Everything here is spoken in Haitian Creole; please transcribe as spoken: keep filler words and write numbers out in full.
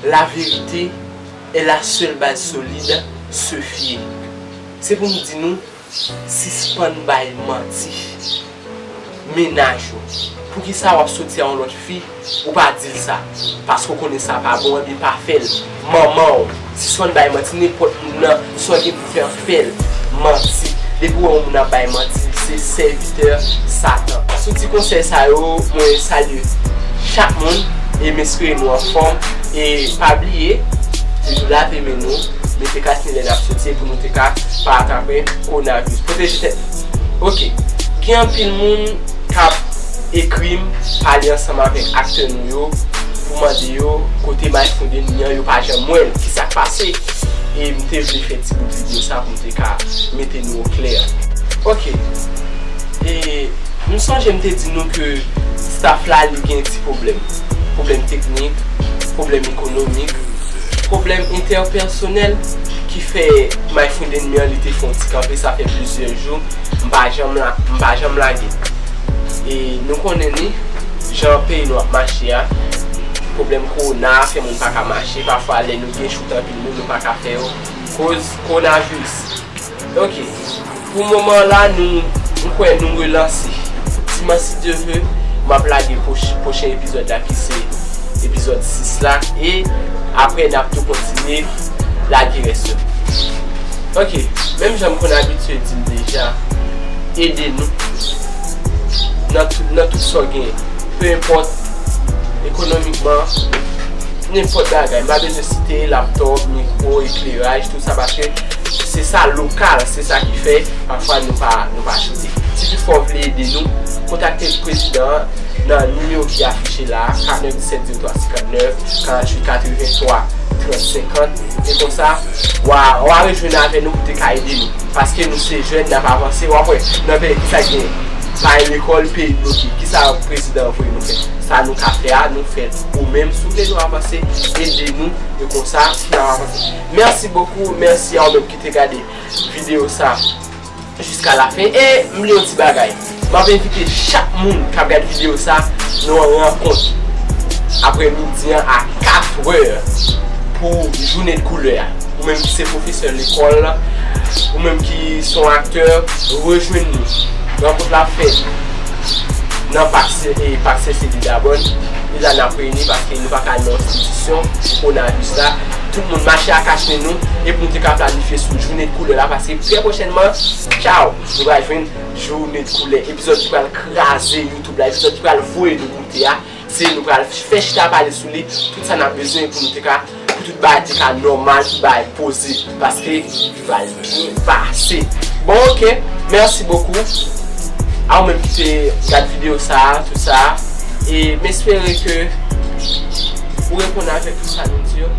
La vérité est la seule base solide, se fye. Se pou m di nou, sispann bay manti. Mennaj ou. Poukisa w ap soti a yon lòt fi, ou pa di l sa? Paske w konnen sa pa bon, ebyen pa fè l. Manman w. Sispann bay manti nenpòt moun nan, sa w gen pou fè, fè l. Manti. Depi w wè yon moun ap bay manti, se sèvitè Satan. Sou ti konsèy sa yo, mwen salye chak moun e m espere nou anfòm. E pa bliye, toujou lave men nou, mete kas nez lè n ap soti pou nou te ka pa atrape kowonaviris. Pwoteje tèt nou. Ok. Gen anpil moun k ap ekri m, pale ansanm avèk aktè nou yo, pou mande yo kote Mayfounden an, yo pa janm wè l, kisa k pase. E m te vle fè ti bout videyo sa pou m te ka mete nou oklè. Ok. E m sonje m te di nou ke staff la li gen ti pwoblèm. Pwoblèm teknik, pwoblèm ekonomik, pwoblèm entèpèsonèl ki fè Mayfounden an li te fè yon ti kanpe, sa fè plizyè jou. M pa janm la, m pa janm lage. E nou konnen ni, jan peyi nou ap mache a, pwoblèm kowona fè moun pa ka mache, pafwa lè nou gen choute anpil moun, nou pa ka fè yo. Koz kowonaviris. Ok. Pou moman la, nou, m kwè nou relanse. Dimanch, si Dye vle, m ap lage pwoch-, pwochen epizòd la ki se epizòd sis la. E apre, n ap tou kontinye lage rès yo. Ok, menm jan m konn abitye di l deja, ede nou nan tout, nan tout sa w genyen. Pe enpòt, ekonomikman, nenpòt bagay. M pa bezwen site laptòp, mikwo, ekleraj, tout sa, paske se sa lokal, se sa ki fè pafwa nou pa, nou pa choute. Si toutfwa w vle ede nou, kontakte prezidan an nan nimewo ki afiche la, kat nèf disèt zewo twa senkant nèf, karant uit katreven twa, trant senkant, e konsa, w a, w a rejwenn avè nou pou te ka ede nou. Paske nou se jèn, n ap avanse, w ap wè, nan peyi sa gen, pa lekòl, peyi bloke. Kisa prezidan an voye nou fè? Sa nou ka fè a, nou fè l. Ou menm, si w vle nou avanse, ede nou, e konsa, n ap avanse. Mèsi bokou, mèsi a ou menm ki te gade videyo sa jiska lafen. E m bliye yon ti bagay. M ap envite chak moun k ap gade videyo sa nan yon rankont aprè midi an a katrè pou jounen de koulè a. Ou menm ki se pwofesè lekòl, ou menm ki se yon aktè, rejwenn nou. Rankont la ap fèt nan pak, e, pak Seseli Dabòn. E la n ap reyini paske nou pa ka al nan enstitisyon pou kowonaviris la. Tout moun mache ak kach nen nou e pou nou te ka planifye sou jounen de koulè la paske trè pwochènman, tchaw, nou pral jwenn jounen de koulè. Epizòd ki pral kraze YouTube la, epizòd ki pral voye nou moute a, se nou pral fè chita pale sou li, tout sa n ap bezwen pou nou te ka, pou tout bagay te ka nòmal, tout bagay poze, paske li pral byen pase. Bon, ok, mèsi bokou a ou menm ki te gad videyo sa, tout sa, e m espere ke ou reponn avèk tout sa nou di yo.